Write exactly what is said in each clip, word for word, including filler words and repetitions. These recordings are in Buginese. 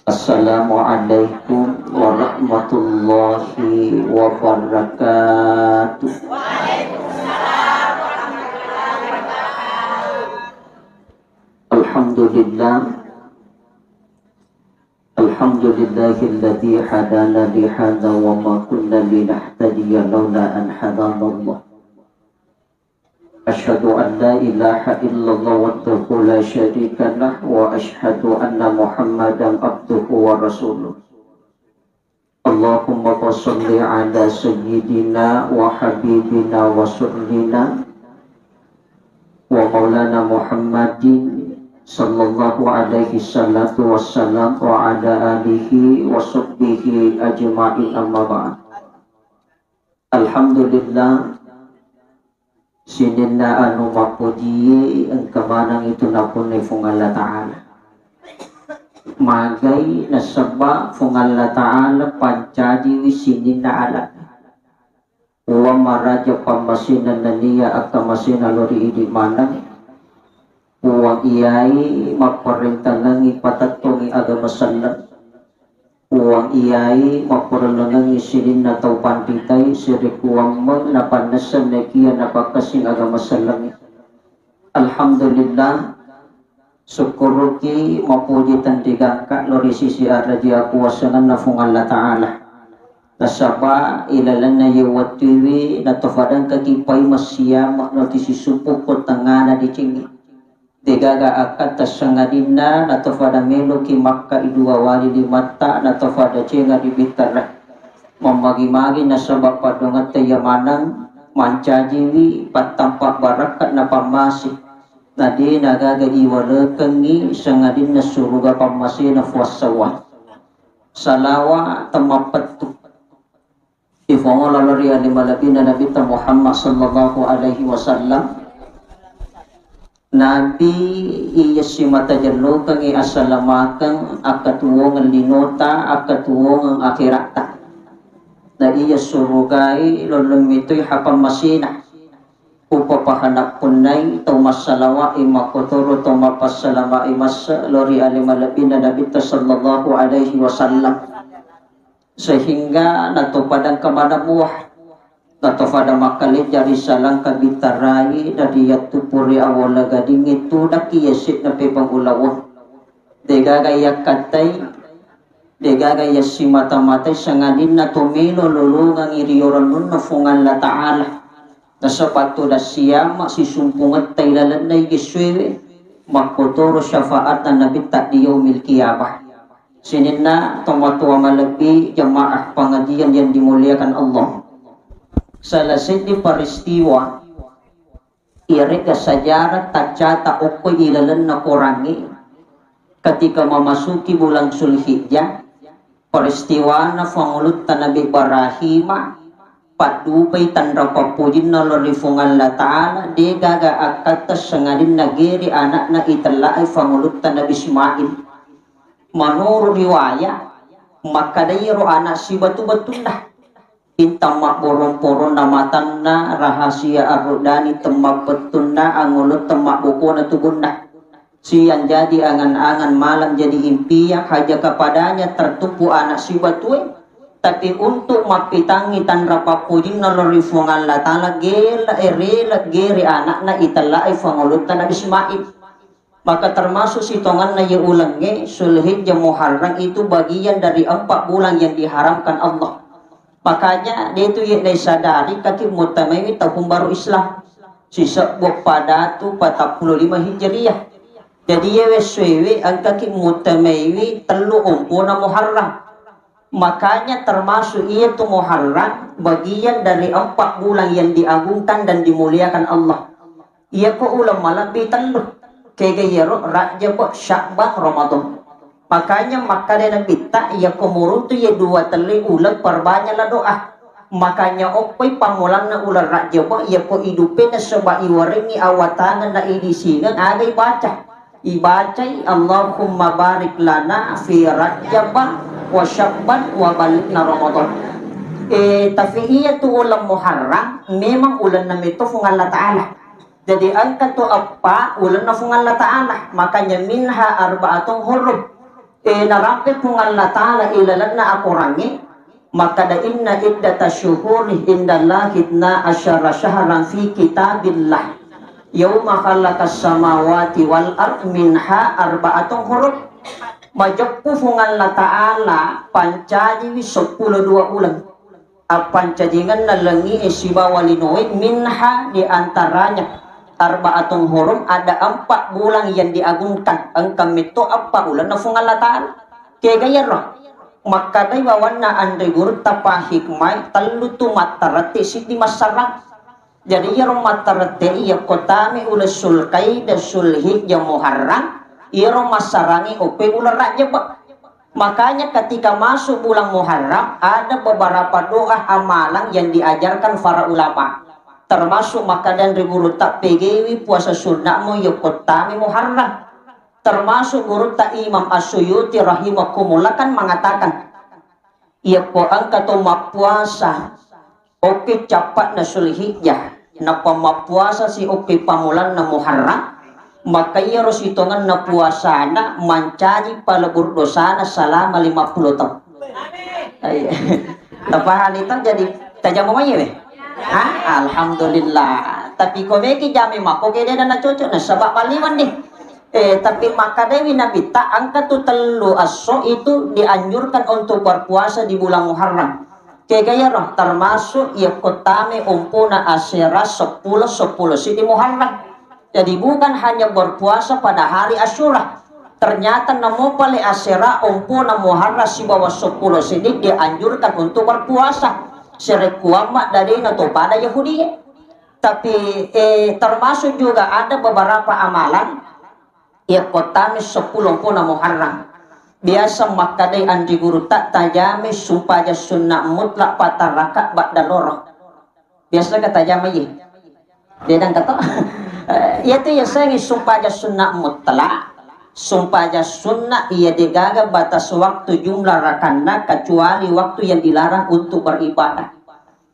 Assalamualaikum warahmatullahi wabarakatuh. Alhamdulillah. Alhamdulillahilladzi hadana lihadza wa ma kunna linahtadiya laula an hadanallah. Asyhadu an la ilaha illallah wahdahu la syarika lah wa asyhadu anna Muhammadan abduhu wa rasuluh. Allahumma shalli ala sayyidina wa habibina wa rasulina wa maulana Muhammadin sallallahu alaihi salatu wassalam wa ala alihi wa sahbihi ajma'in, amma ba'd. Alhamdulillah, sininna anu mappojie engka maneng itu napunnai Fuang Allah Ta'ala. Magai nasaba Fuang Allah Ta'ala pancajiwi sininna ala'na. Puang maraja pammasena nennia akkamasena lao ri idi maneng. Puang iyai mapparentangengngi patettongngi agama selleng. Puang iyai mapparellengengngi sininna tau panritai, sirikuammeng napannesseng naekia napakkasing agama sellengnge. Alhamdulillah, sukkuruki mapuji tenrigangka lao ri sisi araja kuasangenna Fuang Allah Ta'ala. Nasaba ilalenna ye wettuiwi natofadangkaki paimeng siama noti sisuppu ko tengngana decengnge. Degaga akkatta sangadinna natofada meloki makka i dua wali limatta natofada cenga ri bittara. Mammagi-magi nasaba paddongetta iya maneng mancajiwi pattampa barakka na pammase. Na de nagaga iwalekengngi sangadinna suruga pammasena fuassawang. Salawa temmappettu. Ifongo lalo ri ale malebbina Nabitta Muhammad sallallahu alaihi wasallam. Nabi iya simata jellokengngi assalamakeng akkatuwongeng linota, akkatuwongeng akhiratta. Na iya surugai lollong mitoi hapang masina. Upapahanappunnai tau massalawa'i makkotoro tau mappassalama'i masse lao ri ale malebbina Nabitta sallallahu alaihi wasallam. Sehingga natopadang kemana mua, natofada makkalejja ri salangka bittarai dari yattu puri awala gadingnge tudakki yase'na pepang ulaweng. Degaga yakkattai, degaga yassimata-matai sangadinna to melo lolongangngi ri orannunna Fuang Allah Ta'ala. Nasaba to dassiama sisumpungetta ilalenna igessuewe makkotoro syafaatna Nabitta di yaumil qiyamah. Sininna tomatoa malebbi jamaah pengajian yang dimuliakan Allah. Salah seddi peristiwa iyaregga sejarah taccata okko ilalenna korangnge ketika memasuki bulan Zulhijjah, peristiwana fangulutta Nabi Ibrahima paddupai tanra pappojinna lao ri Fuang Allah Ta'ala, degaga akkatta sangadinna gere anakna itella'e fangulutta Nabi Ismail. Menurut riwayat, makkada iyaro anak sibatu-batunna. Intang mabborong-poronna matanna, rahasia arruddani temmappettunna, angolo temmabbokona tubunna. Siang jadi angan-angan, malam jadi impian, hanya kepadanya tertumpu anak sibatue. Tapi untuk mappitangngi tanra pappojinna lao ri Fuang Allah Ta'ala, gela e rela gere anakna itella'e fangulutta Nabi Ismail. Maka termasuk sitonganna ye ulengnge Sulhijjah Muharram itu bagian dari empat bulan yang diharamkan Allah. Makanya de tu ye naisadari kaki mutamaiwi tahun baru Islam. Sisebbu padatu patappulo lima Hijriah. Jadi ye wessuewe engkaki mutamaiwi tellu ompona Muharram. Makanya termasuk iya tu Muharram bagian dari empat bulan yang diagungkan dan dimuliakan Allah. Iyako uleng malebbi tellu. Kega iyaro Rajab, Sya'ban, Ramadan. Makanya makkada Nabitta, iyako murutu iya dua tellu uleng, perbanyaklah doa. Makanya okkoi pammulanna uleng Rajab, iyako idupe nasaba iwarengngi awatangeng na idisingeng aga ibaca. Ibacai, "Allahumma barik lana fi Rajab wa Sya'ban wa ballighna Ramadan." Eh, tapi iya tu uleng Muharram memang ulenna metto Fuang Allah Ta'ala. Jadi engka tu eppa ulenna Fuang Allah Ta'ala. Makanya minha arba'atun hurum. E, narampe Puang Allah Ta'ala ilalenna akorangnge, makkada, "Inna iddata syuhuri indallahi itna asyara syahran fi kitabillah, yauma khalaqas samawati wal ard minha arba'atun hurum." Majeppu Puang Allah Ta'ala pancajiwi seppulo dua uleng. Appancajingenna lengngi e sibawa linoe, minha, di antaranya, arba'atun hurum, ada empat bulan yang diagungkan, engka metto eppa ulenna Puang Allah Ta'ala. Kega iyaro? Makkadai bawanna anre gurutta pahikmai, tellu tu mattarette, siddi massarang. Jadi iyaro mattarette, iyakko tame uleng Sulkaidah, Sulhijjah, Muharram, iyaro massarangi oppe uleng Rajjaba. Makanya ketika masuk bulan Muharram, ada beberapa doa amalan yang diajarkan para ulama. Termasuk makkada anre gurutta, pegewi puasa sunna'mu yokko tame Muharram. Termasuk gurutta Imam As-Suyuti rahimakumullah kan mengatakan, iyakko engka to mappuasa okki cappa'na Sulhijjah, nappa mappuasa si okki pammulanna Muharram, maka iyaro sitongenna puasana mancaji palebur dosana salama lima puluh taung. Iya. Tapahani to, jadi tajama mai we? Ha? Alhamdulillah. Tapi ko meki jame mako, kede na cocok, nasaba maliwan nih. Eh, tapi makkadewi Nabitta, engka tu tellu esso itu dianjurkan untuk berpuasa di bulan Muharram. Kega iyaro? Termasuk yakko tame ompona asera seppulo, seppulo siddi Muharram. Jadi bukan hanya berpuasa pada hari Asyura. Ternyata namo pale asera ompona Muharram sibawa seppulo siddi dianjurkan untuk berpuasa. Serekkuamma dadena to pada Yahudi. Tapi, eh, termasuk juga ada beberapa amalan yakko tame seppulo ompona Muharram. Biasa makkadai anre gurutta, tajame sumpaja sunna mutlak patarraka badda loro. Biasa ka tajame ye. Dedang kato. Eh, iyatu yasengi sumpaja sunna mutlak. Sumpaja sunna iya degaga batas waktu jumlah rakanna kecuali waktu yang dilarang untuk beribadah.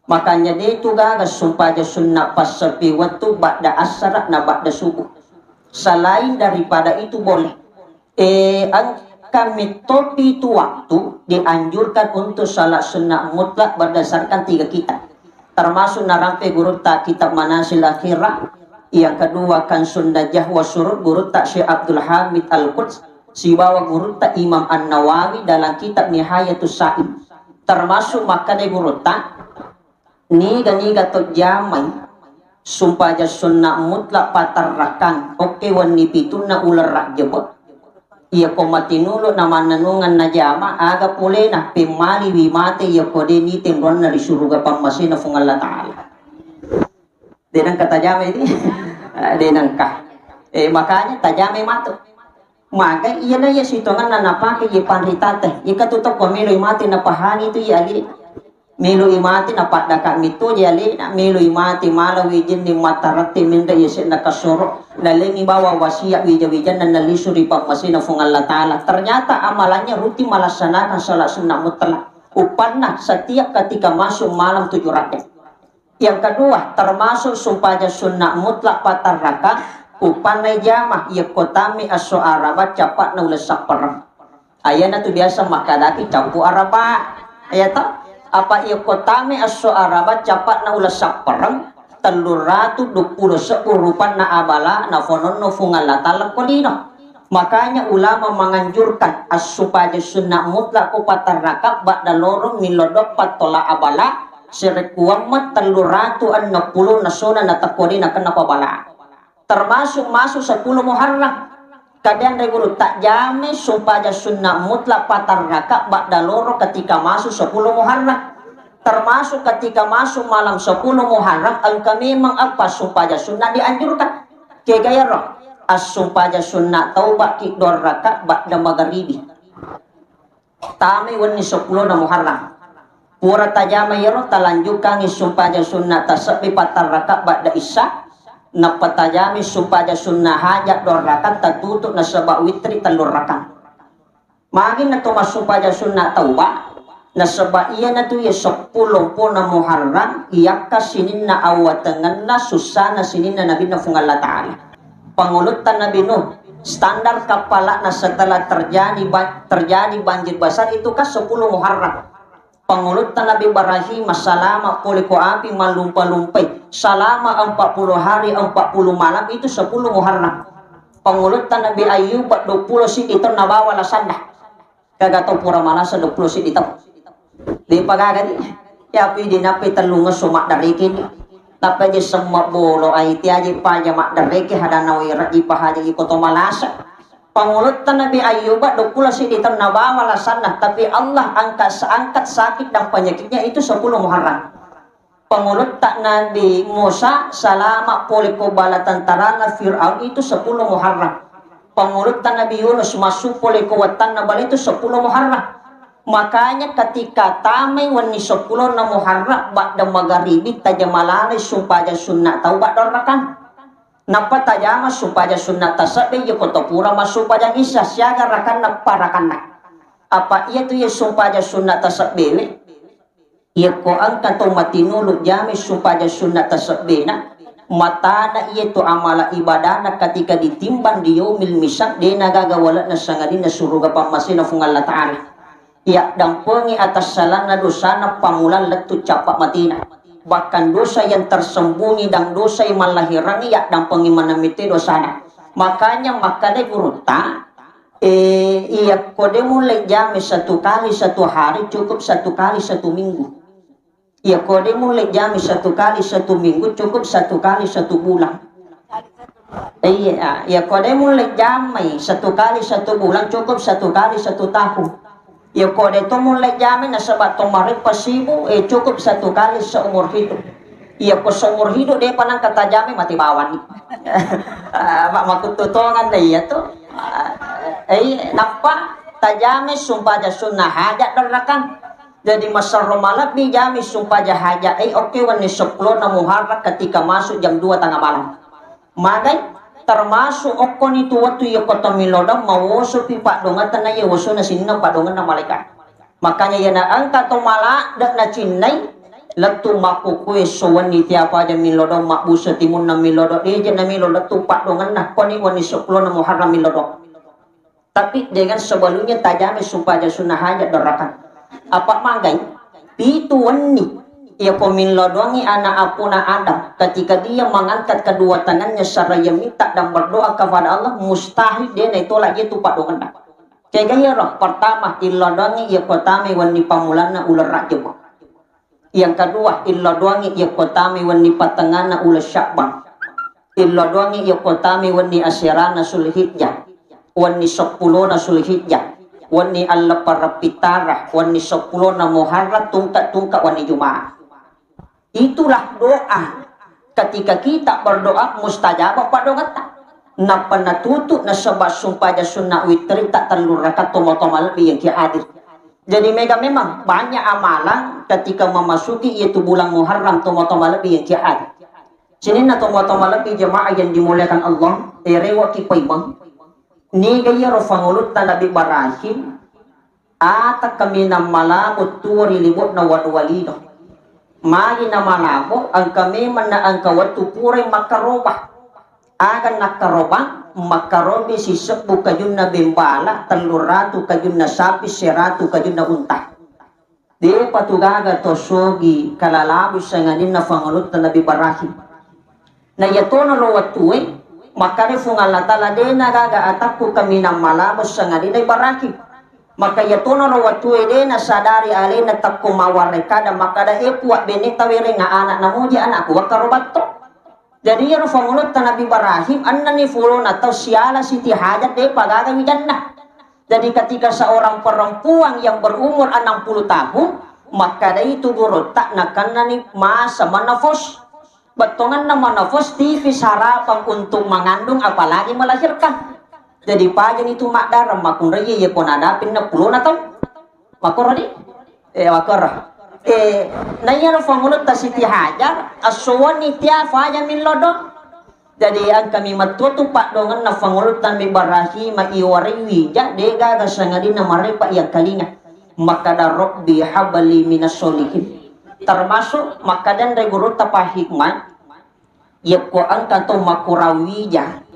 Makanya de tu gaga sumpaja sunna passepi wettu badda assara na badda subuh. Selain daripada itu boleh. Eh, engka mettopi itu waktu dianjurkan untuk salat sunnah mutlak berdasarkan tiga kitab. Termasuk narampe gurutta kitab Manasil Akhirah, yang kedua Kansun Najah wa Surur gurutta Syekh Abdul Hamid Al-Quds, sibawa gurutta Imam An-Nawawi dalam kitab Nihayatus Sa'im. Termasuk makkada gurutta, niga-niga to jamai sumpaja sunna mutlak patarrakang, okke wenni pitunna uleng Rajjaba. Iya ko matinulu na mannennungeng najama, aga polena, pemmaliwi mate iya ko de niteng ruanna ri suruga pammasena Fuang Allah Ta'ala. De nengka tajama ini. De nengka. Eh, makanya tajama matu. Maka iyana iya sitongenna napake ye panritate. Ika tu tokko melo mate napahangi tu iya ali. Melo mate napaddaka mitu je alena, melo mate malawi jenni matarette menre iya sedda kasoro. Lalengi bawa wasiat wija-wijanna nalisu ri pammasena Fuang Allah Ta'ala. Ternyata amalannya rutin melaksanakan salat sunnah mutlak. Uppanna setiap ketika masuk malam tujuh rakaat. Yang kedua, termasuk sumpaja sunnah mutlak patarraka, uppanna jama, yakko tami esso Araba, capakna uleng sappereng. Ayana tu biasa makkadaki cappu Araba. Iya to? Apa yakko tami esso Araba, capakna uleng sappereng, telluratu duappulo sebbu rupanna abala, nafononno Fuang Allah Ta'ala ko lino. Makanya ulama menganjurkan assupaja sunna mutlak ko patarraka badda loro millo doppa tola abala, serekkuamma tellu ratu enneng pulo nasona natekko de nakenna ko abala. Termasuk masuk sepuluh Muharram. Kemudian dari guru, tak jamin sumpaja sunna mutlak patarraka badda loro ketika masuk sepuluh Muharram. Termasuk ketika masuk malam sepuluh Muharram, engka memang apa sumpaja sunna dianjurkan. Kegayaro, assumpaja sunna tauba ki dua raka badda magaribi. Tamai wenni seppulo na Muharram. Pura tajama iyaro, talanjukkangi sumpaja sunna tasebbi patarraka badda isya, nappa tajami sumpaja sunna hajat dua raka tatutu nasaba witri tellu raka. Magi na to massumpaja sunna tauba, nasaba iyanatu iya seppulo mpona Muharram, iyakka sininna awatengenna sussana sininna nabinna Fuang Allah Ta'ala. Pangulutta Nabi Nuh, Standar kappala'na setelah terjadi ba-, terjadi banjir besar itu kan sepuluh Muharram. Pangulutta Nabi Ibrahim salama pole ko api mallumpa-lumpai, salama empat puluh hari empat puluh malam, itu sepuluh Muharram. Pangulutta Nabi Ayyub dua puluh siddi taung nabawa lasanna. Gaga tau pura manasa dua puluh siddi taung. Depa gaga ni. Yapi dinappi tellungesso maddareke ni. Tapi aja semma bolo, ai ti aja paja maddareke, hadana wera ipahaja iko to malasa. Pangulutta Nabi Ayyub dua puluh siddi taung nabawa lasanna, tapi Allah angkat, angkat sakit dan penyakitnya itu sepuluh Muharram. Pangulutta Nabi Musa salama pole ko bala tentarana Fir'aun itu sepuluh Muharram. Pangulutta Nabi Yunus massu pole ko wattanna bala itu sepuluh Muharram. Makanya ketika tamai wenni sepuluh na Muharram, ba'da magaribi tajamalalai sumpajang sunna tau ba'da rakang. Nappa tajama sumpajang sunna tasebbe, iya ko to pura massumpajang isya siaga rakanna parakanna. Apa iya tu iya sumpajang sunna tasebbewe? Iyakko engka to matinulu jami sumpajang sunna tasebbena, matana iya to amala ibadana ketika ditimbang di yaumil misab, de nagaga wale'na sangadinna suruga pammasena Fuang Allah Ta'ala. Yaddampengi atassalanna dosana pamulang lettu cappa matina. Bahkan dosa yang tersembunyi dan dosa yang mallahirangi yaddampengi maneng mette dosana. Makanya makkeda gurutta, Eh, iya, ko de mulle jami satu kali satu hari, cukup satu kali satu minggu. Iya, ko de mulle jami satu kali satu minggu, cukup satu kali satu bulan. Eh, iya, iya, ko de mulle jamai satu kali satu bulan, cukup satu kali satu tahun. Iya, ko de to mulle jami nasaba to marepa sibu, eh, cukup satu kali seumur hidup. Iya, ko seumur hidup de panang katajami mati bawani. Ah, mak makuttu tongan de iya tu. Eh, nappa tajame sumpajang sunna hajat dorrakang. Jadi maserro malebbi jami sumpajang hajat. Eh, oke, wenni seppulo na Muharram ketika masuk jam dua tengah malam. Magai, termasuk okkoni tu wettu iya ko to milodong mawosopi paddongetta na iya wosona sininna paddongenna malaikat. Makanya iyana engka to maladde nacinnai lettu makkukue esso wenni tiapa aja milodong mabbusa timunna milodong, deje na milo lettu paddongenna koni wenni seppulo na Muharram milodong. Tapi dengan sebelumnya tajame sumpajang sunna hajat dorrakang. Apa magai? Pitu wenni. Iya ko milodongi anak apuna Adam, ketika dia mengangkat kedua tangannya seraya minta dan berdoa kepada Allah, mustahil de naitolak je tu paddongenna. Kega iyaro? Pertama, illodongi iya ko tamai wenni pammulanna uleng Rajab. Yang kedua, illodongi iya ko tamai wenni pattengngana uleng Sya'ban. Illodongi iya ko tamai wenni aserana Zulhijjah, wenni seppulona Zulhijjah, wenni alleppereng pittara, wenni seppulona Muharram, tungka-tungka wenni Jumat. Itulah doa. Ketika kita berdoa, mustajabah paddongetta. Nappa natutu nasaba sumpajang sunna witritta tellu rakaat tomatoa malebbi yang ki hadir. Jadi mega memang banyak amalan ketika memasuki yaitu bulan Muharram tomatoa malebbi yang ki hadir. Sininna tomatoa malebbi jemaah yang dimuliakan Allah, eh, rewa ki paimeng. Niga iyaro fangulutta Nabi Ibrahim, Ata kaminang malabo tuo ri libo'na wanuwa lino. Magi namalabo, engka memang na engka wettu purai makkaroba. Aga nakkaroba? Makkarobi sisebbu kajunna bembala, tellu ratu kajunna sapi, seratu kajunna unta. Depa tu gaga to sogi kalalabu sangadinna fangulutta Nabi Ibrahim. Na iyatono ro wettue, makkeda Fuang Allah Ta'ala, de nagaga atakku kaminang malabo sangadinna Ibrahim. Maka iyatono ro wettue de nasadari alena takko mawarre kada makkeda, e Puang, bene tawerenga anak namuji anakku wakkaro batto. Jadi iyaro fangulutta Nabi Ibrahim, ennani fulona tau siala Siti Hajar depa gaga wijanna. Jadi ketika seorang perempuan yang berumur enam puluh tahun, makkeda itu gurutta nakennani masa menopause. Bettonganna menopause tipis harapan untuk mengandung apalagi melahirkan. Jadi pajani tu maddara makkunrai iya ko nadapi enneng pulona tau. Makkoro di? Eh, makkoro. Eh, na iyaro fangulutta Siti Hajar, assuwani tia faja millodo. Jadi engkami mettua tu paddongenna fangulutta Nabi Ibrahim iwarai wija, degaga sangadinna marepa iya kalinga. Makkada, "Rabbi habli minas solihin." Termasuk makkada anre gurutta Pak Hikmat, yakko engka to makurang wija,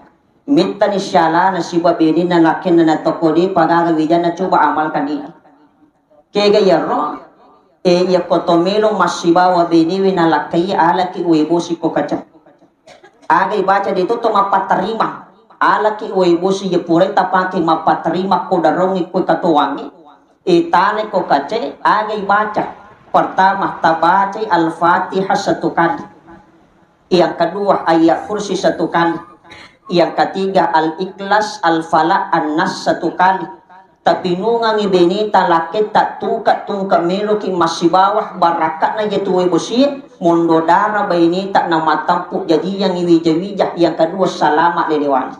Mittani sialana siba benena lakkenna na toko de pagaga wijanna, coba amalkan ini. Kega iyaro, e, iyako to melo massibawa benewe nalakkai, alaki uwe bosi ko kaca. Aga ibaca de to, to mappatarima. Alaki uwe bosi, ye purai tapake mappatarima ko darongi ko katoangi. E, tane ko kace, aga ibaca. Pertama, tabacai Al-Fatihah satu kali. Yang kedua, ayat kursi satu kali. Yang ketiga, Al-Ikhlas, Al-Falaq, An-Nas satu kali. Tapinungangi beneta lakketta tungke-tungke meloki massibawa barakatna je tuwe bosie, mondo dara baineta na matampu jajiangi wija-wija. Yang kedua, salama lelewali.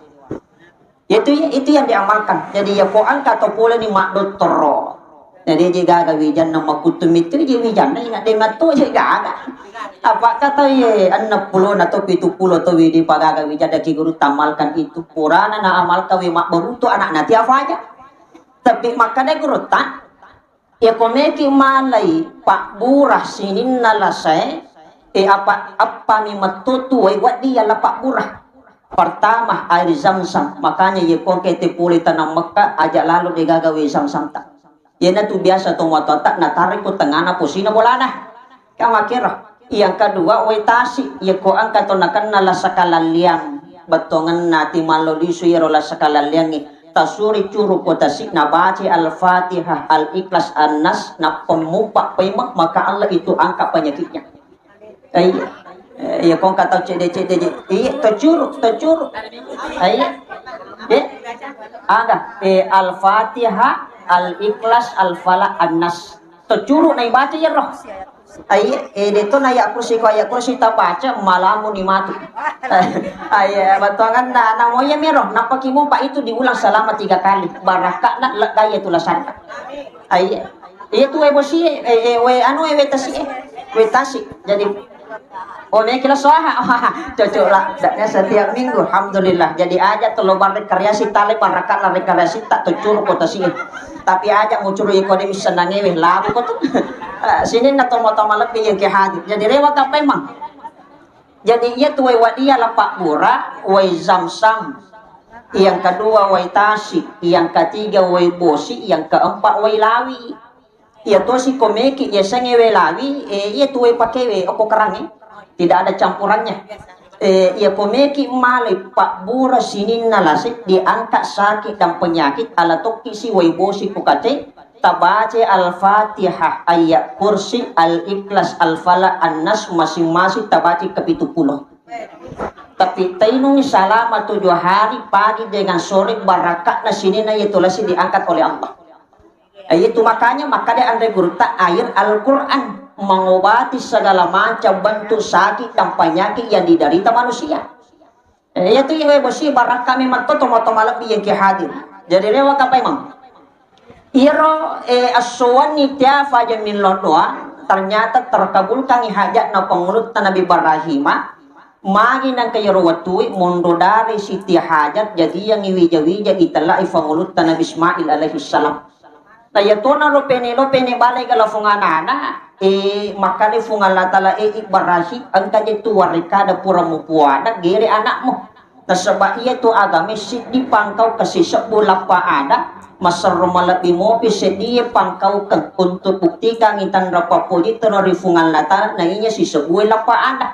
Itu, itu yang diamalkan. Jadi, ya ko engka to pole ni maddottoro. Jadi, je gaga wijanna makuttu mitu je wijanna, ingat de matto je gaga. Apa kata ye, enam puluh atau pitu puluh to widi pagaga wijanna ki guru tamalkan itu. Purana na amalkan wi mabberutu anak nanti apa aja. Tapi makkada guru tak, ya ko meki malai pabbura sininna lasae, e apa, apa mi metto tuwai waddi yalla pabbura. Pertama, air zam-zam. Makanya ye ko engka te pole tanang Mekka, aja lalo de gaga we zam-zam ta. Yena tu biasa to matoatta natare ko tengana posina bolana. Kamakero. Yang kedua, we tasi. Ye ko engka to nakenna lasa kalalliang, bettongenna ti mallo lisu yero lasa kalalliangi. Tasuri curu ko tasi, nabaca Al-Fatihah, Al-Ikhlas, An-Nas, na pemmupa pemeng, maka Allah itu angkat penyakitnya. Iya. Eh, iya, kong kata cede-cede je. Iya, tecuru, tecuru. Iya. Eh, aga, eh, Al-Fatihah, Al-Ikhlas, Al-Falaq, An-Nas. Tecuru na ibaca ya roh. Iya, eh, de to na ayat kursi ko ayat kursi tabaca malamu ni mati. Iya, batongan na, na moye mero, napaki mupa itu diulang selama tiga kali. Barakakna lega ya tulasana. Iya. Iya tu we bosi, eh, eh, we anu, eh, we tasi, eh. We tasi. Jadi, oh, ini kira soaha. Cocok lah. Daknya setiap minggu, alhamdulillah. Jadi aja telo bar rekreasi tale barakat lah rekreasi tak tecuru ko tasi. Tapi aja mucuru iko de senangi we labu ko tu. Eh, sini na tomo-tomo lebih yang ke hadir. Jadi rewa ka memang. Jadi iya tu wai wadia la pabbura, wai zam-zam. Yang kedua wai tasi, yang ketiga wai bosi, yang keempat wai lawi. Iya tosi ko meki yasengnge wai lawi, eh, iya tu wai pakewe okko kerangnge. Tidak ada campurannya. Eh, iya ko meki malai pabbura sininna lase, diangkat sakit dan penyakit, ala tokki si wai bosi ko kate, tabaca Al-Fatihah, ayat kursi, Al-Ikhlas, Al-Falaq, An-Nas masing-masing tabaca kepitu pulo. Tapi tainung selama tujuh hari pagi dengan sore barakatna sininna yaitu lasi diangkat oleh Allah. Eh, itu makanya makkada anre gurutta air Al-Quran mengobati segala macam bentuk sakit dan penyakit yang diderita manusia. Eh, iya tu iwe bosi barakka memang to tomo-tomo lebbi yang ke hadir. Jadi rewa ka paimeng. Iyaro, eh, assowanni tia faja millo doa, ternyata terkabulkangi hajatna pangulutta Nabi Ibrahima. Magi nangka iyaro wettui monro dari Siti Hajar, jadi yang wija-wija itellai pangulutta Nabi Ismail alaihi salam. Na iyatonaro pene lo pene bale gala fung anana, eh, makkada Fung Allah Ta'ala, eh, Ibrahim, engka je tu warekada pura mupuada gere anakmu. Nasaba iya tu agame siddi pangkau kesisebbu lappa ada, maserro malebbi mopi seddie pangkau ke untuk buktikangi tanra pappoji tero ri Fung Allah Ta'ala, na iya sisebbu lappa ada.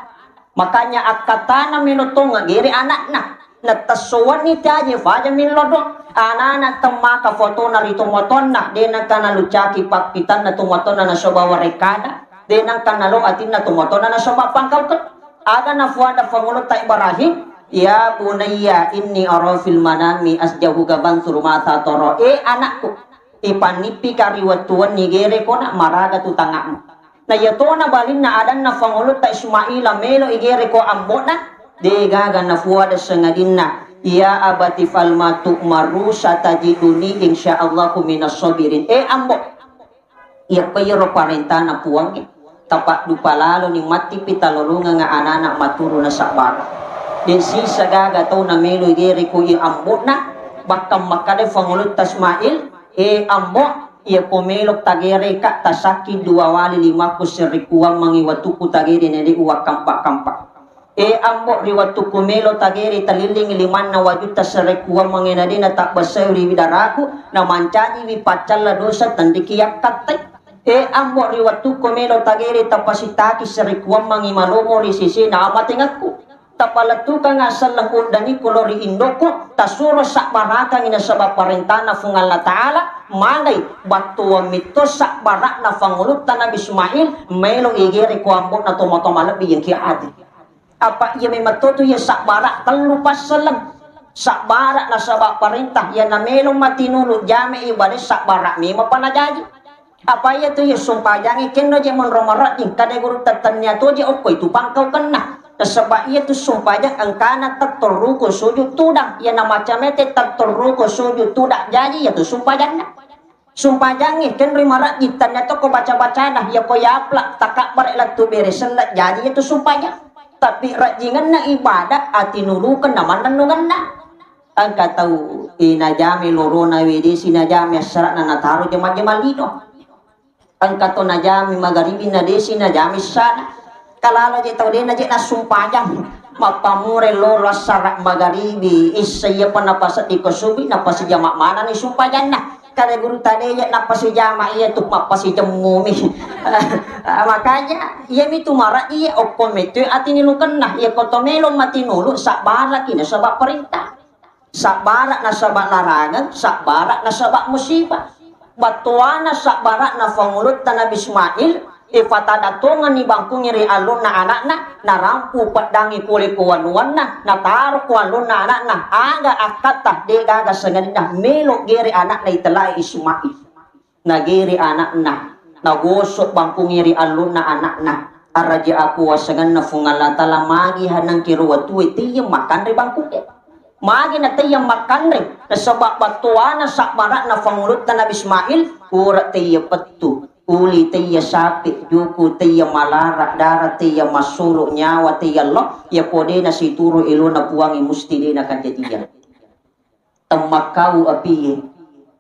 Makanya akkatana melo tonga gere anakna. Natessowanni taje faja millo do. Anana temmaka fotona ri tomatoanna, de nangka nalucaki pakkitanna tomatoanna nasoba warekada, de nangka nalo atinna tomatoanna nasoba pangkauke. Aga nafuada fangulutta Ibrahim, ya bunayya inni ara fil manami asjahu gaban surmata toro. Eh anakku, ipannippika ri wettu wenni gere kona maraga tu tangakmu. Na iyatona balinna adanna fangulutta Ismaila melo igere ko ambo'na, de gaga nafuada sengadinna, ya abati fal ma tu'maru satajiduni insyaallahu minas sabirin. Eh ambo, iyappa iyaro parentana Puangnge, tapaddupa laloni matti pitalolongengnga anana maturu nasabbara. Den sisa gaga tau namelo igere ko i ambo'na, bakka makkada fangulutta Ismail, eh ambo, iya ko melo tagere ka tasakki dua wali limakku serikuammengi watukku tagere nede uwakkampa-kampa. E ambo, ri wettukku melo tagere talillingi limanna wajutta sarekkuammengnge na de' natabbessai ri widaraku, namancajiwi paccalla dosa tenriki yakkattai. E ambo, ri wettukku melo tagere tapasitaki sarekkuammengngi malomo ri sesena amatengekku. Tapalettukanga selleng uddangi kulo ri indokku, tasuro sabbarakangi nasaba parentana Fuang Allah Ta'ala, magai battuang mitto sabbara'na fangulutta Nabi Ismail, melo igere ko ambo'na tomatoa malebbi yengki ati. Apa iya memang to tu iya sabbara tellu passelleng. Sabbara nasaba parentah, iya namelo matinulu jame ibadah sabbara memang panajaji. Apa iya tu iya sumpajangnge kenno je monro marajing, kada guru tettennia to je okko itu pangkau kenna. Nasaba iya tu sumpajang engkana tettorruku sujud tudang, iya namacamete tettorruku sujud tudang jaji iya tu sumpajanna. Sumpajangnge kenroi marajing, tennia to ko baca-bacana, iya ko yapla takabbare lettu bere selle jaji iya tu sumpajang. Tapi rajingenna ibadah atinulukeng namannennungenna. Engka tau, eh, najame lorona we desi najame assara'na nataro jama-jama lino. Engka to najame magaribi na desi najame sana. Kalalo je tau de naje nasumpajang. Mappamure loro assara magaribi, issa iya pa napasedding ko subi, napasijama manani sumpajanna. Kada guru tade iya napasijama iya tu mappasijemmumi. Ah, makanya iya mi tu mara iya okko mettu atini lukenna, iya ko to melo matinulu sabbaraki nasaba perintah. Sabbara nasaba larangang, sabbara nasaba musibah. Battuana sabbara'na fangulutta Nabi Ismail, ifatadatongenni bangkungnge ri allonna ana'na, narampu peddangngi pole ko wanuanna, nataro ko allonna ana'na, aga akkatta, de gaga sangadinna melo gere ana'na itellai Ismail. Nagere ana'na, nagosok bangkungnge ri allonna ana'na. Araja akuasengenna Fuang Allah Ta'ala, magi hanangkiro watue teyya makkanre bangkungnge. Magi na teyya makkanre, nasaba battuana sabbara'na fangulutta Nabi Ismail, pura teyya pettu. Uli teyya sapi, juku teyya malara, dara teyya massulu, nyawa teyya lo, iya ko de nasituru elona Puangnge musti de nakajadiang. Temmakkau apie,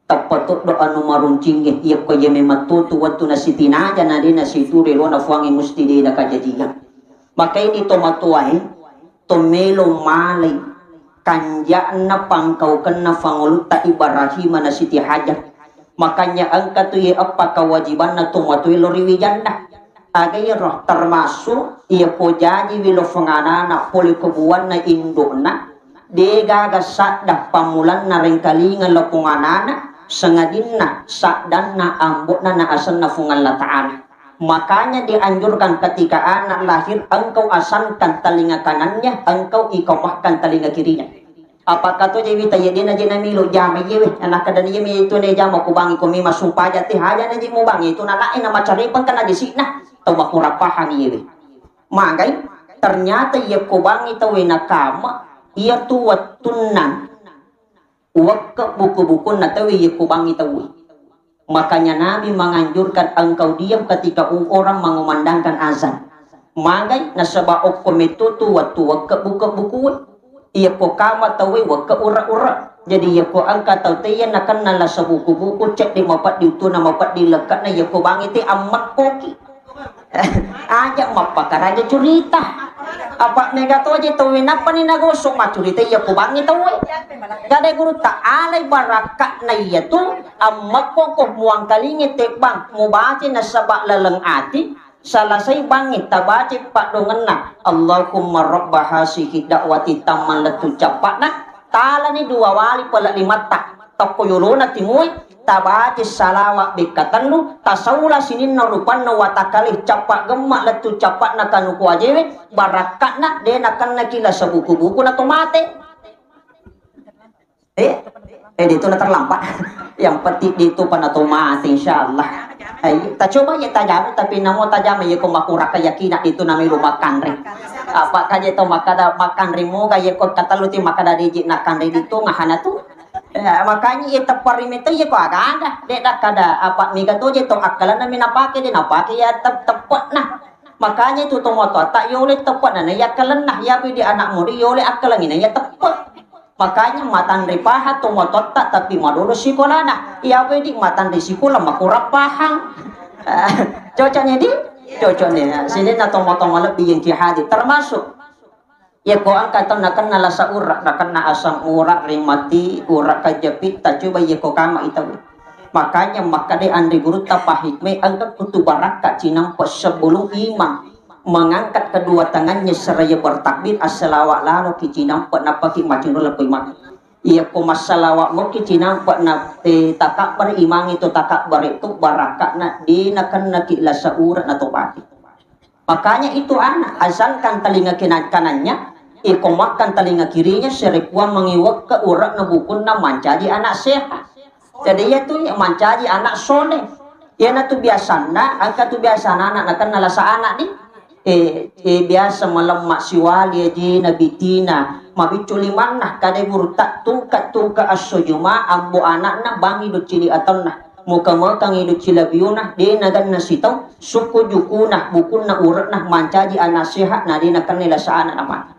tappa toddo anu maruncingnge, iyakko iya memang tutu wettu nasitinaja na de nasituru elona Fuangnge musti de nakajajiang. Maka ini tomatoae, to melo malai kanja'na pangkaukenna fangulutta Ibrahim na Siti Hajar. Makanya engka tu ye eppa kewajibanna tomatoae lo ri wijanna. Aga iyaro termasuk iya pojajiwi lo fanganana pole ko buanna indo'na, de gaga sadda pammulanna rengkalinga lo fanganana, sangadinna saddanna ambo'na na asenna Fuang Allah Ta'ala. Makanya dianjurkan ketika anak lahir engkau asankan telinga kanannya, engkau iqamahkan telinga kirinya. Apakah to je wita ye dena je namilu jama iyewe, nakkeda ni yemi itu ne jama ku bangi ko mi masumpaja te haja na je mu bangi itu nanae na macarepeng kana je si'na tau makurang pahang iyewe. Magai, ternyata iya ko bangi tau e nakama, iya tu wettunna uwekke buku-bukunna tau e iya ko bangi tau e. Makanya Nabi menganjurkan engkau diam ketika u-, orang mengumandangkan azan. Magai nasaba okko metto tu wettu wekke buku-buku. Iya ko kama tauwe wekke ura-ura. Jadi iya ko engka tau te iya nakenna lasa buku-buku, cedde mapeddi uttuna, mapeddi lekke'na, iya ko bangi te ammekkoki. Aja mappakaraja curita. Apa mega toje tauwe nappani nagosok maccurita iya ko bangi tauwe. Gade gurutta alai barakka'na iya tu ammekko ko muangkalingi tebbang mubace nasaba laleng ati, salasai bangi tabace paddongenna Allahumma rabba hasihi da'wati tamma lettu cappa'na, talani dua wali pale limatta. Tokko yolona timui, tabaca salawa bekka tellu, tasaula sininna rupanna watakkalai, cappa gemma lettu cappa'na kanuku ajewe, barakka'na de nakennaki lasa buku-buku na to mate. Eh, eh, itu na terlambat. Yang penting itu pernah to mate, insyaallah. Eh, tacoba ya tajama, tapi namo tajama ya ko makurang keyakinan itu namanya lu makan re. Apa kaje to makada makan re moga ya ko katalu ti makada deji nakan re itu ngahana tu. Ya, makanya iya teppa ri metta iya ko aga-aga. De' nakkada apa mega to je to akkalenna mi napake, de' napake iya tep-, teppe'na. Makanya itu tomatoatta yole teppe'na na iya akkalenna, iya bedi anak muda yole akkalengi na iya teppe'. Makanya matanre pahang tomatoatta tapi madolo sikolana. Iya bedi matanre sikola makurang pahang. Cocoknya di? Cocoknya. Sininna tomatoa malebbi yang ki hadir termasuk Iyako engka tau nakenna lasa ura, nakenna asam ura, rimati, ura kajapi, tacoba iyako kama itawi. Makanya makkeda anre gurutta pahikmai engka kutu barakka cinampe sebelum imam mengangkat kedua tangannya seraya bertakbir, assalawa lalo ki cinampe nappaki macinro lepo imam. Iyako massalawa moki cinampe na, eh, takabbar imang itu takabbar itu barakkana de nakennaki lasa ura na tobati. Makanya itu anak, asalkan telinga kena-, kanannya, iko makan telinga kirinya, serekuang mengiwak ke urak na bukunna mancaji anak sehat. Jadi iya tu iya mancaji anak soleh. Iya na tu biasanna, angka tu biasana anak na kenna lasa anak di. Eh, eh, biasa malemma siwali aja nabitina, mabiccu limanna, kadai guru tak tungka-tungka asso juma, ambo anakna bangi do cili atonna. Muka-mukangi do cila biuna, de naganna sitau, suku jukuna, bukunna urekna, mancaji anak sehat, na de nakenna lasa anak namata.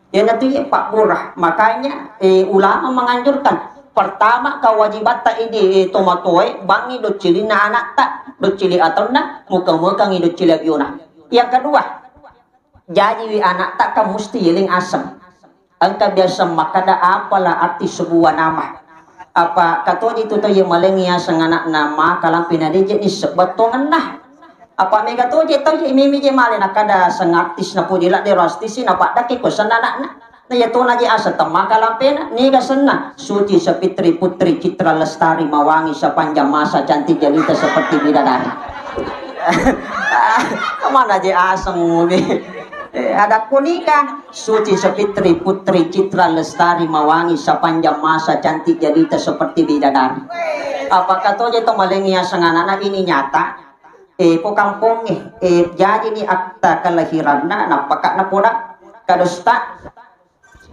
Iyanatu iya pabbura. Makanya, eh, ulama menganjurkan, pertama kewajibatta idi, eh, tomatoe, bangi do cilinna anakta, do cili atonna, muka-mukangi do cila biuna. Yang kedua, jajiwi anakta kan musti yeling aseng. Engka biasa makkeda, apalah arti sebuah nama? Apa katoji tu tau ye malengi aseng anakna maka lampe na deje ni sebettongenna. Apa mega toje tau ye mimi je male nakkeda aseng artis na pudi ladde ro artis na paddaki ko senna anakna. Na ya tona je aseng temmaka lampena, niga senna? Suci Sapitri Putri Citra Lestari Mawangi sepanjang masa cantik jelita seperti bidadari. Mana je aseng muni? Eh, ada kunika, Suci Sapitri Putri Citra Lestari Mawangi sepanjang masa cantik jelita seperti bidadari. Apakah toje to malengi aseng anakna ini nyata? Eh, ko kampongnge, eh, jadi ni akta kelahiranna, nappaka napoda kadosta.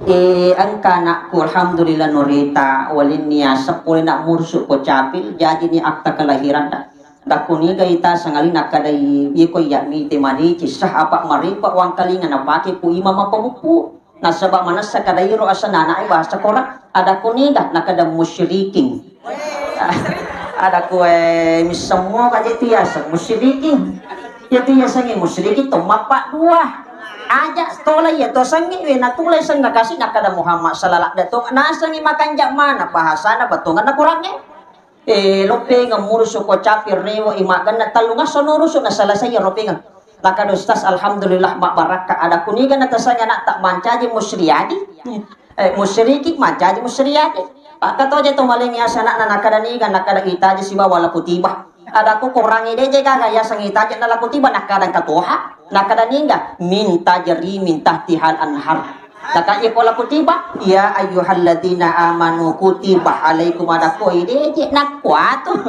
Eh, engka anakku, alhamdulillah, norita, walinni aseng pole nak murusu ko capil, jadi ni akta kelahiranna. Dakku niga ita sengali nakkadai, iko iya mite mani cissa apa maripa wangkalinga napake ku imam apa buku. Nasaba manessa kada iro asana anak bahasa Quran. Ada kuniga nakada musyrikin. Ada kue misemmo kaje tiasa musyrikin. Ya tiasangi musyrikin to mappa dua. Aja tola ya to sangi we natulai senna kasi nakada Muhammad sallallahu alaihi wasallam. Nasangi makanja mana bahasana batongan na Qurannya. Eh, loppengeng murusu ko capir rewo i magganna tellungasso nurusu na selesai ro pengeng. Nakada ustaz, alhamdulillah, mabbarakka. Ada kuniga na tasanga nak tak mancaji musriyadi. Eh, musyriki mancaji musriyadi. Pak katoje to maling yasana na nakada niga nakada itaji sibawa laku tiba. Ada ku kurangi deje gaga yasang itaji na laku tiba nakada katoha. Nakada niga minta jeri minta tihal anhar. Taka iya ko la kutiba, ya ayyuhalladzina amanu kutiba alaikum ada ko ide je nakkuatu.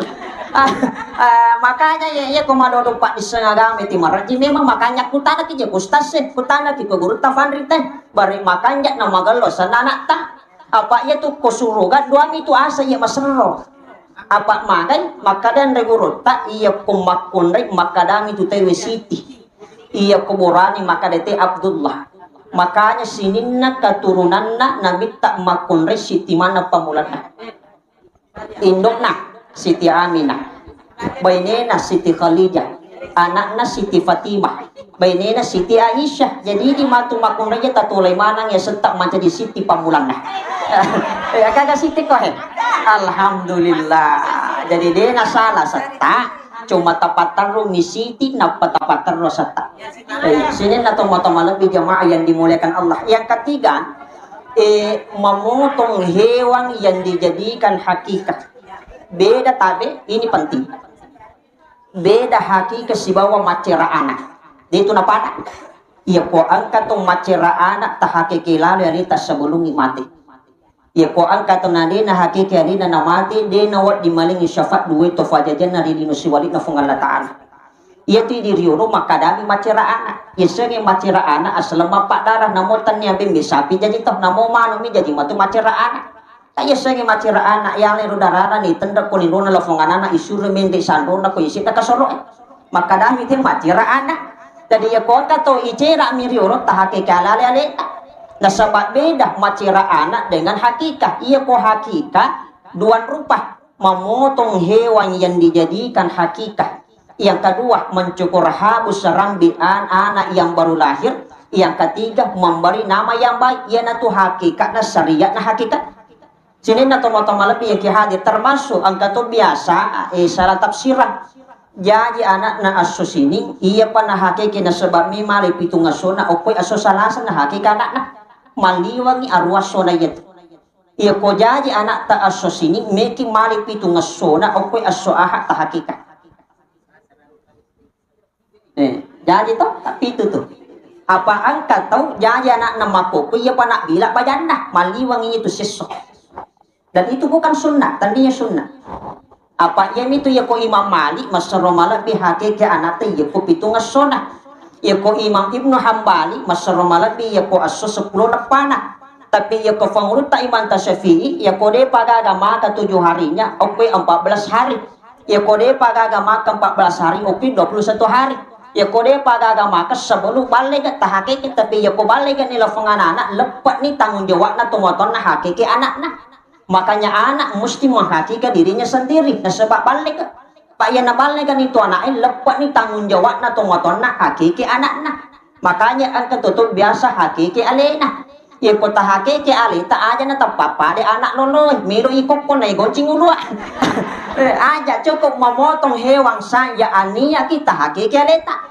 Ah, ah, makanya ya iya ko madodo pak di sengagame ti maraji memang makanya kutana ki je ustaz sih, kutana ki ko guru tafanri teh. Bari makanja na magello sanana ta. Apa iya tu ko suruga dua mi tu asa iya maserro. Apa magai makkadan re guru ta iya ko makkunre makkadami tu tewe siti. Iya kuburani maka dete Abdullah. Makanya sininna keturunanna nabitta makkunrai Siti Mana pamulanna. Indokna Siti Aminah. Bainena Siti Khadijah. Anakna Siti Fatimah. Bainena Siti Aisyah. Jadi di matu makkunrai tatulai manang ya setak mancaji Siti pamulanna. Ya kagak Siti ko he. Alhamdulillah. Jadi dena salah setak. Cuma tapatterru mi Siti, nappa tapatterru setta. Eh, sininna tomatoa malebbi jamaah yang dimuliakan Allah. Yang ketiga, eh, memotong hewan yang dijadikan hakikah. Beda tabe, ini penting. Beda hakikah sibawa maccera anak. Dia itu napada. Iya ko engka tu maccera anak tahakiki lalo yang sebelum mati. Iya ko engka to na de na hakiki alina na mati, de na wedding malingi syafaat dua to fajajanna ri lino siwali'na Fuang Allah Ta'ala. Iya tu di riolo makkadami maccera anak. Yasengnge maccera anak asaleng mappadarah namo tennia bembe sapi jaji to namo manu mi jaji matu maccera anak. Ta yasengnge maccera anak yalero darana ni tendek ko lirona lafong anana isuro mende sandona ko isi na kasoro. Makkadami te maccera anak. Jadi iya kota to icera mi riolo tahakika alale aleta. Nasaba beda maccera anak dengan hakikah. Iya ko hakikah dua rupa. Memotong hewan yang dijadikan hakikah. Yang kedua, mencukur habus serambi an-, anak yang baru lahir. Yang ketiga, memberi nama yang baik, iyanatu hakikatna syariatna hakikat. Sininna tomatoa malebbi yang ki hadir, termasuk engka to biasa, eh, salah tafsiran. Jaji anakna esso sining, iyapa nahakeke nasaba mi male pitung essona, okkoi esso Salasa nahakeke anakna. Maliwangi aruwa essona iyatu. Iyako jaji anakta esso sining, meki male pitung essona, okkoi esso Ahad tahakeka. Eh, jaji to, tapi itu tuh. Apa engka tau jaji anakna makkokko, iyapa nabbila bajanna, maliwangi itu siesso. Dan itu bukan sunnah, tania sunnah. Apa iyami tu iyako Imam Malik massero malebbi hakeke anakta iyako pitung essona. Iyako Imam Ibnu Hambali massero malebbi iyako esso seppulo leppana. Tapi iyako pengurutta Imam Syafi'i, iyako depa gaga maka tujuh harinya, okkoi empat belas hari. Iyako depa gaga maka empat belas hari, okkoi dua puluh satu hari. Iyako depa gaga maka sebelum ballega tahakeke, tapi iyako ballega ni lafengana anak, leppe'ni tanggung jawabna tomatoanna hakeke anakna. Makanya anak mesti menghakiki dirinya sendiri, nasaba ballega. Pak, iya naballega ni tu anaknya, leppe'ni tanggung jawabna tomatoanna hakeke anakna. Makanya engka tutup biasa hakeke alena. Iyako tahakeke aleta aja na tappappade anak loloe, melo ikokko na igoncing ulua. Eh, aja cukup memotong hewan saja ania kita hakeke aleta.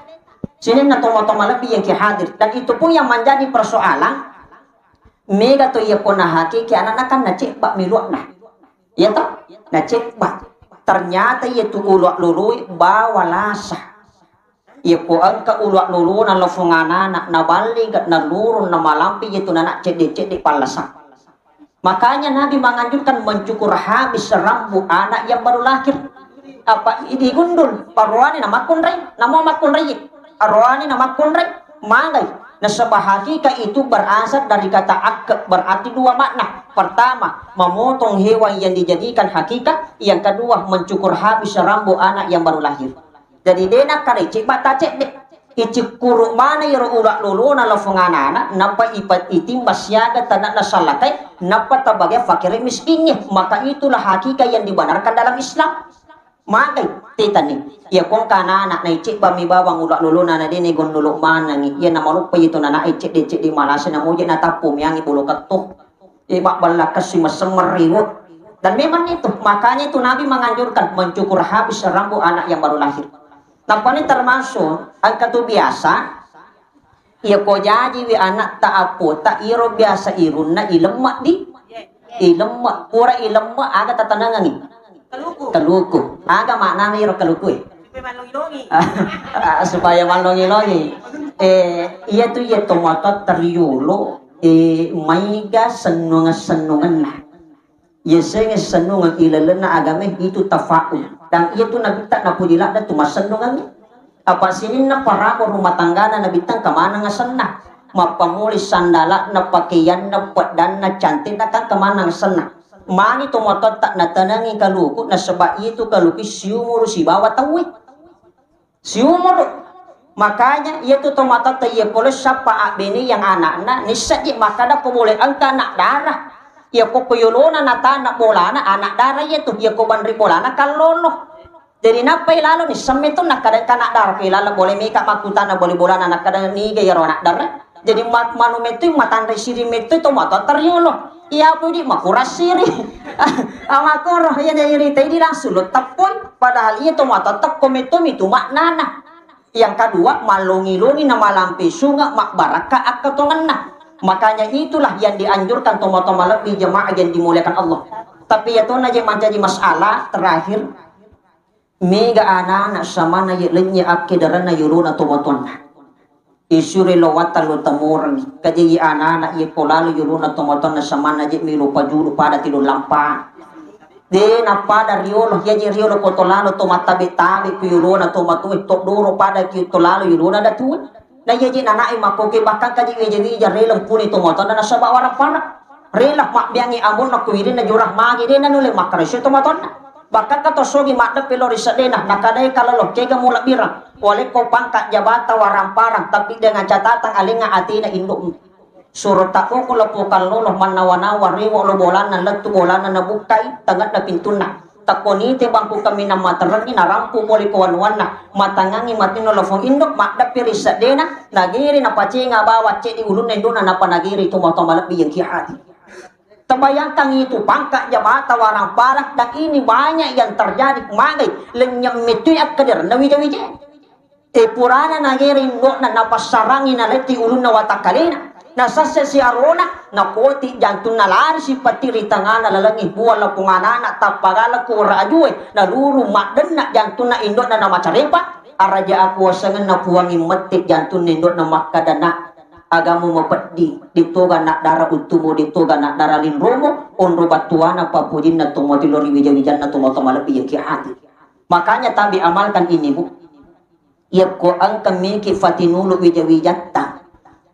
Sininna tomatoa malebbi yang ki hadir. Dan itu pun yang menjadi persoalan. Mega to iyako nahakeke anakna kan nacebba miluakna. Iya to? Nacebba. Ternyata iyatu ulua loloe bawa lasa. Iyako engka ulua lolona lafengana anak, naballega, nalurung, namalampe iyatu nanak cedde-cedde pallasa. Makanya Nabi menganjurkan mencukur habis rambut anak yang baru lahir. Apa digundul, paroane namakkunrai, namo makkunrai. Aroane namakkunrai, magai. Nasaba hakika itu berasal dari kata akka, berarti dua makna. Pertama, memotong hewan yang dijadikan hakika. Yang kedua, mencukur habis rambut anak yang baru lahir. Jadi de nakkarecce bata cedde. Icikkuru mana iyaro ulua lolona lafengana anak, nappa ipa-, itimba siaga tanakna sallakai, nappa tabage fakir miskinnya. Maka itulah hakika yang dibenarkan dalam Islam. Magai, tetani. Iya kongka anak-anak naicebba mi bawang ulua lolona na dene gondolo manangi. Iya namaloppa itu nana cedde-cedde malasa namoje natappu miangi bulu kettuh. Eh, mabballa kessi mesem meriwo. Dan memang itu, makanya itu Nabi menganjurkan mencukur habis rambut anak yang baru lahir. Nampani termasuk engka tu biasa, iya ko jaji wi anak ta apota, iro biasa irunna ilemma di, ilemma, pura ilemma aga tatanangangi. Kaluku. Kaluku. Aga maknana iro kaluku e? Supaya mallongi-longi. Ah, supaya mallongi-longi. Eh, iya tu iya tomatoatta riolo, eh, maiga sennungeng-sennungenna. Iya sengnge sennungeng ilalenna agamae itu tafaul. Dan iya tu nabitta napuji ladde tu massennungengnge. Apa sininna parabo rumah tanggana nabitta engka maneng asenna. Mappamuli sandala'na, pakaianna, peddanna, cantikna kan engka maneng asenna. Magi tomatoatta natanangi kaluku, nasaba iya tu kaluku siumuru sibawa tauwe. Siumuru. Makanya iya tu tomatoatta iya pole sappa abbene yang anakna, nissaji makkada ko bole engka anak dara. Iya ko ko yolona natana bolana anak dara iya tu, iya ko banri bolana kallolo. Jadi nappai lalo nissemme tu nakkada engka anak dara, pe lalo bole meka makkutana bole bolana nakkada niga iyaro anak dara. Jadi ma-, manu mettu matanre siri mettu tomatoatta riolo. Iya pudi makurang siri. Amakoro iya na iritai di langsung lo teppoi. Padahal iya tomatoatta ko mettu mitu maknana. Yang kedua, mallongi-longi na malampe sunga mabbarakka akkatongenna. Makanya itulah yang dianjurkan tomatoa malebbi jemaah yang dimuliakan Allah. Tapi iya tona je mancaji masalah terakhir. Mega anana samanna ye lennye akkederanna yolona tomatoanna. Isure lo watta lo temurengngi. Kajaji anana ye ko lalo yolona tomatoanna samanna je melo pajulu pada tilo lampa. De napada riolo, yaje riolo ko to lalo to mattabe-tabe ku yolona tomatoe, to doro pada ki to lalo yolona datue. Na iya je nanae makkoke bahkan kaji wija-wija rela mpuni tomatoanna nasaba warang para. Rela mabbiangi amonna ku wirinna jurang magi de nanulle makkarese tomatoanna. Bahkan ka to sogi maddeppe lo ri seddena, nakadai kala lo kega mulabbirang. Walekko pangkat jabata warang parang, tapi dengan catatan alenga atina induk. Suro tabboko lo pokallolo mannawa-nawa rewo lo bolanna lettu bolanna nabukkai tengedda pintunna. Takkonite bangku kaminang materengngi, narampu pole ko wanuanna, matangangngi matinro lofong indo, maddeppe ri seddena, nagere napacenga bawang ceddi ulunna indona, napa nagere to matoa malebbi yengki hati. Terbayangkan itu pangkat jabatan warang parang, dan ini banyak yang terjadi. Magai lenyap metui akkaderenna wija-wija. E, purana nagere indo'na, napassarangi naletti ulunna watakkalena, nasasse siarona, nakoti jantunna, lari sipatti ri tangana lalengnge, buang lapong anana, tappagala ku ora ajue, naluru maddenna jantunna indo'na namacarepa, araja akuasengenna puangnge mette jantunna indo'na makkada, "Nak, agamu mapeddi, ditoga nak dara uttumu, ditoga nak dara linromu, onro battuana papojinna to mati lo ri wija-wijanna to matoa malebbi yengki hati." Makanya tabi amalkan ini, Bu. Iyakko engka meki fatinulu wija-wijatta,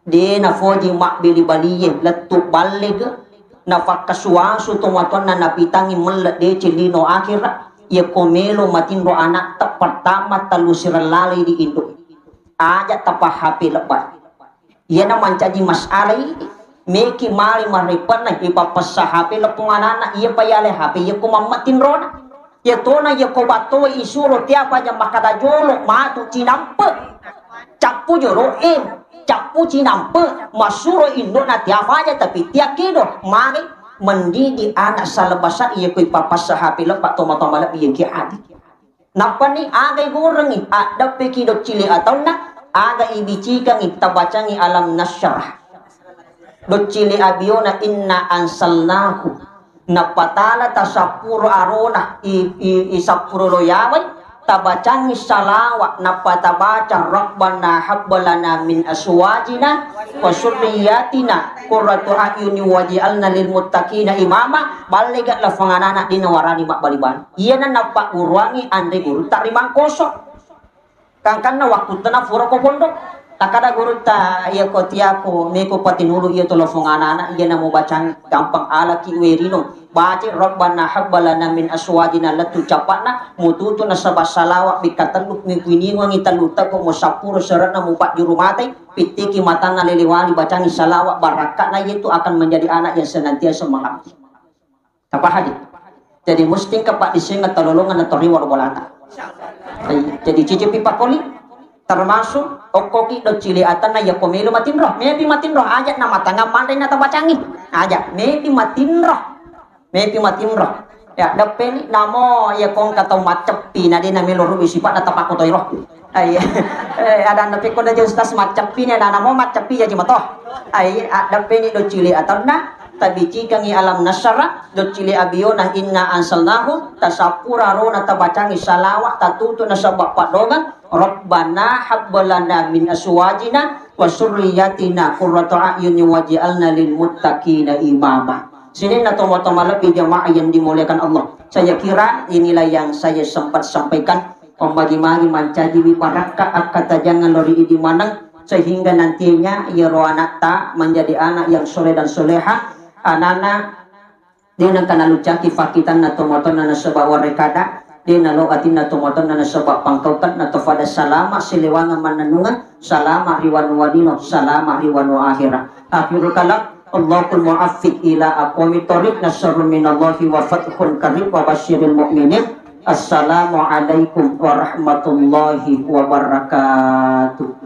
de nafoji mabbili-balie lettu ballega, nafakkasuasu tomatoanna napitangngi melle deceng lino akhira, iyakko melo matinro anatta pertama tellu sireng laloi di indo. Aja tapa H P lebba. Iyana mancaji masalah ini, meki mali mareppenna, ipappessa H P lepong anana, iya pa yale H P, iya ko mamma tinrona. Iya tona, iya ko battoe isuro tiapa aja makkada jolo, matu cinampe. Cappu jolo, eh, cappu cinampe, masuro indona tiapa aja, tapi tiak kido, mari mendidik anak salebasa iya ko ipappessa H P leppa toma-toma lebbi iya ki adi. Nappani aga igurengngi, addeppeki doccili ataunna, aga ibicikangngi, tabacangngi alam nasyrah. Doccili abiona inna ansalnahu, napatala tasappuro arona, i, i, isappuro lo yawai, tabacangngi salawa, nappa tabaca rabbana habbalana min aswajina wa surriyatina qurratu a'yuni waj'alna lil muttaqina imama, ballega lafang anana dina warani mabbali-bali. Iyana nappagguruangngi anre gurutta ri Mangkoso. Kangkanna wakkuttana fura ko pondok. Takkada gurutta, "Iya ko tiako meko patinulu iya to lofong anana, iya namo bacang gampang alaki werino. Baca Rabbana habbalana min aswajina lettu capakna, mututu nasaba salawa bikka tellu, mipuiningangi tellu teko musappuro serekna mupajjuru matai, pittiki matanna lele wali bacangi salawa, barakkana iyatu akan menjadi anak yang senantiasa mengabdi." Tapahami? Jadi, musti engka paddisengeng talolongenna toriwa ro bolata. Jadi, cicipi pakoli, termasuk okkoki doccili atanna yakko melo matinro. Mepi matinro, aja na matangang manre na tabacangi. Aja, mepi matinro. Mepi matinro. Ya, deppeni namo yakko engka tau macceppi, na de na melo rubi sipakna tapakko toiro. Ai, eh, adanna pekko daja Ustaz macceppi ni, adanna mo macceppi jaji mato. Ai, addeppeni doccili atanna, tabicikangi alam nasara, doccili abiona inna ansalnahu, tasappura rona tabacangi salawa, tatutu nasaba paddogang, Rabbana habbalana min aswajina wa surriyatina qurrata a'yuni waj'alna lil muttaqina imama. Sininna tomatoa malebbi jamaah yang dimuliakan Allah. Saya kira inilah yang saya sempat sampaikan. Pemmagi-magi mancajiwi barakka akkatajangan lao ri idi maneng, sehingga nantinya iyaro anatta menjadi anak yang soleh dan soleha, anana de nengka naluccaki fakkitanna tomatoanna nasaba warekada, de nalo atinna tomatoanna nasaba pangkaukeng, nato fada salama silewangeng mannennungeng, salama ri wanua lino, salama ri wanua akhira. Akhirul kalam, Allahul muwaffiq ila aqwamit thoriq, nasrun minallahi wa fathun qarib wa basyiril mu'minin. Assalamualaikum warahmatullahi wabarakatuh.